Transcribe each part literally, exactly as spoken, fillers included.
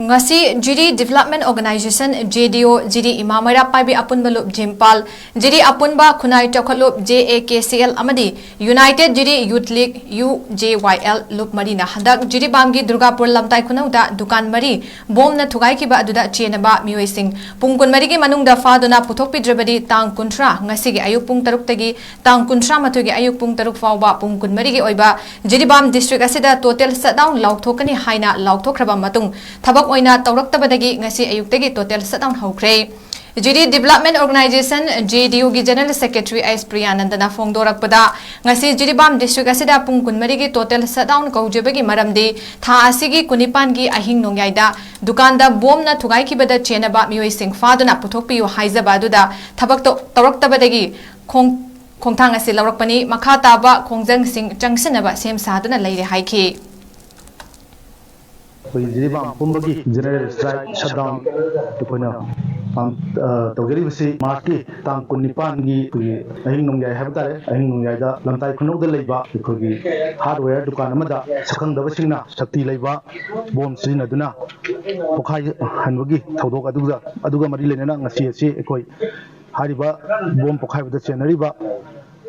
ꯉꯁꯤ ꯖꯤꯔꯤ Development Organization, JDO, ꯖꯤꯔꯤ ꯏꯃꯥ ꯃꯩꯔꯥ ꯄꯥꯏꯕꯤ ꯑꯄꯨꯟꯕ ꯂꯨꯞ ꯖꯤꯝꯄꯥꯜ, ꯖꯤꯔꯤ ꯑꯄꯨꯟꯕ ꯈꯨꯟꯅꯥꯏ ꯆꯥꯎꯈꯠꯂꯨꯞ, JAKCL, ꯑꯃꯗꯤ United Jiri Youth League, UJYL, ꯂꯨꯞ ꯃꯔꯤꯅ ꯍꯟꯗꯛ ꯖꯤꯔꯤꯕꯥꯝꯒꯤ ꯗꯨꯔꯒꯥꯄꯨꯔ ꯂꯝꯇꯥꯏ ꯈꯨꯅꯧꯗ ꯗꯨꯀꯥꯟ ꯃꯔꯤ ꯕꯣꯝꯅ ꯊꯨꯒꯥꯏꯈꯤꯕ ꯑꯗꯨꯗ ꯆꯦꯟꯅꯕ ꯃꯤꯑꯣꯏꯁꯤꯡ ꯄꯨꯡ ꯀꯨꯟꯃꯔꯤꯒꯤ ꯃꯅꯨꯡꯗ ꯐꯥꯗꯨꯅ ꯄꯨꯊꯣꯛꯄꯤꯗ꯭ꯔꯕꯗꯤ ꯇꯥꯡ ꯀꯨꯟꯊ꯭ꯔꯥ, ꯉꯁꯤꯒꯤ ꯑꯌꯨꯛ ꯄꯨꯡ ꯇꯔꯨꯛꯇꯒꯤ ꯇꯥꯡ ꯀꯨꯟꯊ꯭ꯔꯥ ꯃꯥꯊꯣꯏꯒꯤ ꯑꯌꯨꯛ ꯄꯨꯡ ꯇꯔꯨꯛ ꯐꯥꯎꯕ ꯄꯨꯡ ꯀꯨꯟꯃꯔꯤꯒꯤ ꯑꯣꯏꯕ ꯖꯤꯔꯤꯕꯥꯝ district ꯑꯁꯤꯗ total shutdown ꯂꯥꯎꯊꯣꯛꯀꯅꯤ ꯍꯥꯏꯅ ꯂꯥꯎꯊꯣꯛꯈ꯭ꯔꯕ ꯃꯇꯨꯡ, ꯊꯕꯛ ꯑꯣꯏꯅ ꯇꯧꯔꯛꯇꯕꯗꯒꯤ ꯉꯁꯤ ꯑꯌꯨꯛꯇꯒꯤ total shutdown ꯍꯧꯈ꯭ꯔꯦ꯫ ꯖꯤꯔꯤ Development Organization, JDO, ꯒꯤ General Secretary ꯑꯩꯆ ꯄ꯭ꯔꯤꯌꯥꯅꯟꯗꯅ ꯐꯣꯡꯗꯣꯔꯛꯄꯗ, ꯉꯁꯤ ꯖꯤꯔꯤꯕꯥꯝ district ꯑꯁꯤꯗ ꯄꯨꯡ ꯀꯨꯟꯃꯔꯤꯒꯤ total shutdown ꯀꯧꯖꯕꯒꯤ ꯃꯔꯝꯗꯤ, ꯊꯥ ꯑꯁꯤꯒꯤ ꯀꯨꯟꯅꯤꯄꯥꯟꯒꯤ ꯑꯍꯤꯡ ꯅꯣꯡꯌꯥꯏꯗ ꯗꯨꯀꯥꯟꯗ ꯕꯣꯝꯅ ꯊꯨꯒꯥꯏꯈꯤꯕꯗ ꯆꯦꯟꯅꯕ ꯃꯤꯑꯣꯏꯁꯤꯡ ꯐꯥꯗꯨꯅ ꯄꯨꯊꯣꯛꯄꯤꯌꯨ ꯍꯥꯏꯖꯕ ꯑꯗꯨꯗ ꯊꯕꯛ ꯇꯧ-, ꯇꯧꯔꯛꯇꯕꯗꯒꯤ ꯈꯣꯡ-, ꯈꯣꯡꯊꯥꯡ ꯑꯁꯤ ꯂꯧꯔꯛꯄꯅꯤ꯫ ꯃꯈꯥ ꯇꯥꯕ ꯈꯣꯡꯖꯪꯁꯤꯡ ꯆꯪꯁꯤꯟꯅꯕ ꯁꯦꯝ ꯁꯥꯗꯨꯅ ꯂꯩꯔꯦ ꯍꯥꯏꯈꯤ꯫ ꯑꯩꯈꯣꯏ ꯖꯤꯔꯤꯕꯥꯝ ꯄꯨꯝꯕꯒꯤ general strike shutdown ꯑꯩꯈꯣꯏꯅ, ꯑ, ꯇꯧꯖꯔꯤꯕꯁꯤ March ꯀꯤ ꯇꯥꯡ ꯀꯨꯟꯅꯤꯄꯥꯟꯒꯤ ꯑꯩꯈꯣꯏꯒꯤ ꯑꯍꯤꯡ ꯅꯣꯡꯌꯥꯏ ꯍꯥꯏꯕ ꯇꯥꯔꯦ, ꯑꯍꯤꯡ ꯅꯣꯡꯌꯥꯏꯗ ꯂꯝꯇꯥꯏ ꯈꯨꯅꯧꯗ ꯂꯩꯕ ꯑꯩꯈꯣꯏꯒꯤ hardware ꯗꯨꯀꯥꯟ ꯑꯃꯗ ꯁꯛꯈꯪꯗꯕꯁꯤꯡꯅ ꯁꯛꯇꯤ ꯂꯩꯕ ꯕꯣꯝ ꯁꯤꯖꯤꯟꯅꯗꯨꯅ ꯄꯣꯈꯥꯏꯍꯟꯕꯒꯤ ꯊꯧꯗꯣꯛ ꯑꯗꯨꯒ, ꯑꯗꯨꯒ ꯃꯔꯤ ꯂꯩꯅꯅ ꯉꯁꯤ ꯑꯁꯤ ꯑꯩꯈꯣꯏ ꯍꯥꯏꯔꯤꯕ ꯕꯣꯝ ꯄꯣꯈꯥꯏꯕꯗ ꯆꯦꯟꯅꯔꯤꯕ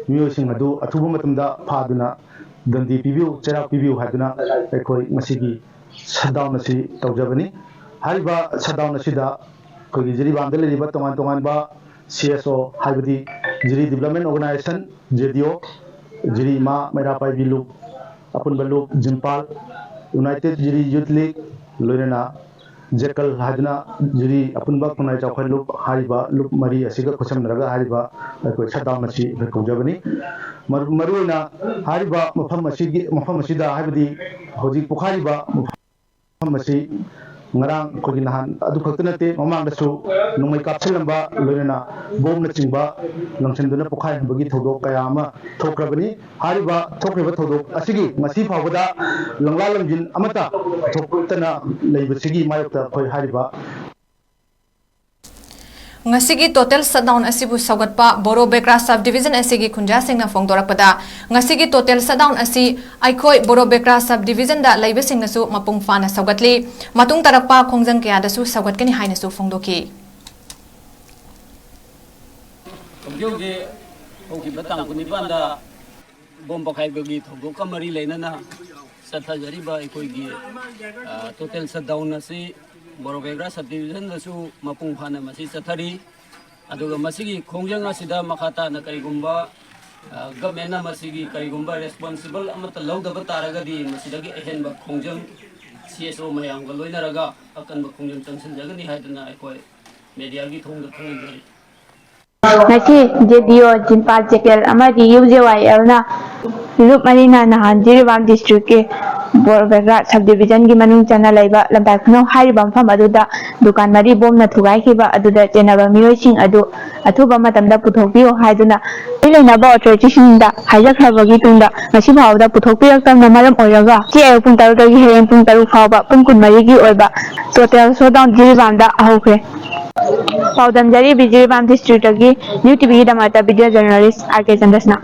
ꯃꯤꯑꯣꯏꯁꯤꯡ ꯑꯗꯨ ꯑꯊꯨꯕ ꯃꯇꯝꯗ ꯐꯥꯗꯨꯅ ꯗꯟꯗꯤ ꯄꯤꯕꯤꯌꯨ, ꯆꯩꯔꯥꯛ ꯄꯤꯕꯤꯌꯨ ꯍꯥꯏꯗꯨꯅ ꯑꯩꯈꯣꯏ ꯉꯁꯤꯒꯤ shutdown ꯑꯁꯤ ꯇꯧꯖꯕꯅꯤ꯫ ꯍꯥꯏꯔꯤꯕ shutdown ꯑꯁꯤꯗ ꯑꯩꯈꯣꯏꯒꯤ ꯖꯤꯔꯤꯕꯥꯝꯗ ꯂꯩꯔꯤꯕ ꯇꯣꯉꯥꯟ ꯇꯣꯉꯥꯟꯕ CSO, ꯍꯥꯏꯕꯗꯤ ꯖꯤꯔꯤ Development Organization, JDO, ꯖꯤꯔꯤ ꯏꯃꯥ ꯃꯩꯔꯥ ꯄꯥꯏꯕꯤ ꯂꯨꯞ, ꯑꯄꯨꯟꯕ ꯂꯨꯞ, ꯖꯤꯝꯄꯥꯜ, United Jiri Youth League, ꯂꯣꯏꯅꯅ ꯖꯦꯀꯜ ꯍꯥꯏꯗꯨꯅ ꯖꯤꯔꯤ ꯑꯄꯨꯟꯕ ꯈꯨꯟꯅꯥꯏ ꯆꯥꯎꯈꯠ ꯂꯨꯞ, ꯍꯥꯏꯔꯤꯕ ꯂꯨꯞ ꯃꯔꯤ ꯑꯁꯤꯒ ꯈꯨꯠꯁꯝꯅꯔꯒ ꯍꯥꯏꯔꯤꯕ ꯑꯩꯈꯣꯏ shutdown ꯑꯁꯤ ꯑꯩꯈꯣꯏ ꯀꯧꯖꯕꯅꯤ꯫ ꯃꯔꯨ-, ꯃꯔꯨꯑꯣꯏꯅ ꯍꯥꯏꯔꯤꯕ ꯃꯐꯝ ꯑꯁꯤꯒꯤ, ꯃꯐꯝ ꯑꯁꯤꯗ, ꯍꯥꯏꯕꯗꯤ ꯍꯧꯖꯤꯛ ꯄꯣꯈꯥꯏꯔꯤꯕ ꯃꯐꯝ ꯑꯁꯤ ꯉꯔꯥꯡ ꯑꯩꯈꯣꯏꯒꯤ ꯅꯍꯥꯟ ꯑꯗꯨ ꯈꯛꯇ ꯅꯠꯇꯦ, ꯃꯃꯥꯡꯗꯁꯨ ꯅꯣꯡꯃꯩ ꯀꯥꯞꯁꯤꯜꯂꯝꯕ, ꯂꯣꯏꯅꯅ ꯕꯣꯝꯅꯆꯤꯡꯕ ꯂꯪꯁꯤꯟꯗꯨꯅ ꯄꯣꯈꯥꯏꯍꯟꯕꯒꯤ ꯊꯧꯗꯣꯛ ꯀꯌꯥ ꯑꯃ ꯊꯣꯛꯈ꯭ꯔꯕꯅꯤ꯫ ꯍꯥꯏꯔꯤꯕ ꯊꯣꯛꯈ꯭ꯔꯤꯕ ꯊꯧꯗꯣꯛ ꯑꯁꯤꯒꯤ ꯉꯁꯤ ꯐꯥꯎꯕꯗ ꯂꯪꯂꯥ ꯂꯪꯖꯤꯟ ꯑꯃꯠꯇ ꯊꯣꯛꯇꯅ ꯂꯩꯕꯁꯤꯒꯤ ꯃꯥꯌꯣꯛꯇ ꯑꯩꯈꯣꯏ ꯍꯥꯏꯔꯤꯕ ꯉꯁꯤꯒꯤ total shutdown ꯑꯁꯤꯕꯨ ꯁꯧꯒꯠꯄ ꯕꯣꯔꯣ ꯕꯦꯒ꯭ꯔꯥ sub division ꯑꯁꯤꯒꯤ ꯈꯨꯟꯖꯥꯁꯤꯡꯅ ꯐꯣꯡꯗꯣꯔꯛꯄꯗ, ꯉꯁꯤꯒꯤ total shutdown ꯑꯁꯤ ꯑꯩꯈꯣꯏ ꯕꯣꯔꯣ ꯕꯦꯒ꯭ꯔꯥ sub division ꯗ ꯂꯩꯕꯁꯤꯡꯅꯁꯨ ꯃꯄꯨꯡ ꯐꯥꯅ ꯁꯧꯒꯠꯂꯤ꯫ ꯃꯇꯨꯡ ꯇꯥꯔꯛꯄ ꯈꯣꯡꯖꯪ ꯀꯌꯥꯗꯁꯨ ꯁꯧꯒꯠꯀꯅꯤ ꯍꯥꯏꯅꯁꯨ ꯐꯣꯡꯗꯣꯛꯈꯤ꯫ ꯍꯧꯖꯤꯛ ꯍꯧꯖꯤꯛ ꯍꯧꯈꯤꯕ ꯇꯥꯡ ꯀꯨꯟꯅꯤꯄꯥꯟꯗ ꯕꯣꯝ ꯄꯣꯈꯥꯏꯕꯒꯤ ꯊꯧꯗꯣꯛꯀ ꯃꯔꯤ ꯂꯩꯅꯅ ꯆꯠꯊꯖꯔꯤꯕ ꯑꯩꯈꯣꯏꯒꯤ total shutdown ꯑꯁꯤ ꯕꯣꯔꯣ ꯕꯦꯒ꯭ꯔꯥ sub division ꯗꯁꯨ ꯃꯄꯨꯡ ꯐꯥꯅ ꯃꯁꯤ ꯆꯠꯊꯔꯤ꯫ ꯑꯗꯨꯒ ꯃꯁꯤꯒꯤ ꯈꯣꯡꯖꯪ ꯑꯁꯤꯗ ꯃꯈꯥ ꯇꯥꯅ ꯀꯔꯤꯒꯨꯝꯕ government ꯅ ꯃꯁꯤꯒꯤ ꯀꯔꯤꯒꯨꯝꯕ responsible ꯑꯃꯠꯇ ꯂꯧꯗꯕ ꯇꯥꯔꯒꯗꯤ ꯃꯁꯤꯗꯒꯤ ꯑꯍꯦꯟꯕ ꯈꯣꯡꯖꯪ C S O ꯃꯌꯥꯝꯒ ꯂꯣꯏꯅꯔꯒ ꯑꯀꯟꯕ ꯈꯣꯡꯖꯪ ꯆꯪꯁꯤꯟꯖꯒꯅꯤ ꯍꯥꯏꯗꯨꯅ ꯑꯩꯈꯣꯏ media ꯒꯤ ꯊꯣꯡꯗ ꯈꯪꯍꯟꯖꯔꯤ꯫ ꯉꯁꯤ JDO, ꯖꯤꯟꯄꯥ ꯖꯦꯀꯦꯜ ꯑꯃꯗꯤ UJYL ꯅ ꯂꯨꯞ ꯃꯔꯤꯅ ꯅꯍꯥꯟ ꯖꯤꯔꯤꯕꯥꯝ district ꯀꯤ ꯕꯣꯔꯕꯦꯒ꯭ꯔꯥ sub division ꯒꯤ ꯃꯅꯨꯡ ꯆꯟꯅ ꯂꯩꯕ ꯂꯝꯇꯥꯏ ꯈꯨꯅꯧ ꯍꯥꯏꯔꯤꯕ ꯃꯐꯝ ꯑꯗꯨꯗ ꯗꯨꯀꯥꯟ ꯃꯔꯤ ꯕꯣꯝꯅ ꯊꯨꯒꯥꯏꯈꯤꯕ ꯑꯗꯨꯗ ꯆꯦꯟꯅꯕ ꯃꯤꯑꯣꯏꯁꯤꯡ ꯑꯗꯨ ꯑꯊꯨꯕ ꯃꯇꯝꯗ ꯄꯨꯊꯣꯛꯄꯤꯌꯨ ꯍꯥꯏꯗꯨꯅ ꯃꯔꯤ ꯂꯩꯅꯕ authority ꯁꯤꯡꯗ ꯍꯥꯏꯖꯈ꯭ꯔꯕꯒꯤ ꯇꯨꯡꯗ ꯉꯁꯤ ꯐꯥꯎꯕꯗ ꯄꯨꯊꯣꯛꯄꯤꯔꯛꯇꯕꯅ ꯃꯔꯝ ꯑꯣꯏꯔꯒ ꯉꯁꯤ ꯑꯌꯨꯛ ꯄꯨꯡ ꯇꯔꯨꯛꯇꯒꯤ ꯍꯌꯦꯡ ꯄꯨꯡ ꯇꯔꯨꯛ ꯐꯥꯎꯕ ꯄꯨꯡ ꯀꯨꯟꯃꯔꯤꯒꯤ ꯑꯣꯏꯕ total shutdown ꯖꯤꯔꯤꯕꯥꯝꯗ ꯍꯧꯈ꯭ꯔꯦ꯫ ꯄꯥꯎꯗꯝꯖꯔꯤ ꯖꯤꯔꯤꯕꯥꯝ district ꯇꯒꯤ New TV ꯒꯤꯗꯃꯛꯇ video journalist R K ꯆꯟꯗ꯭ꯔꯁꯅꯥ꯫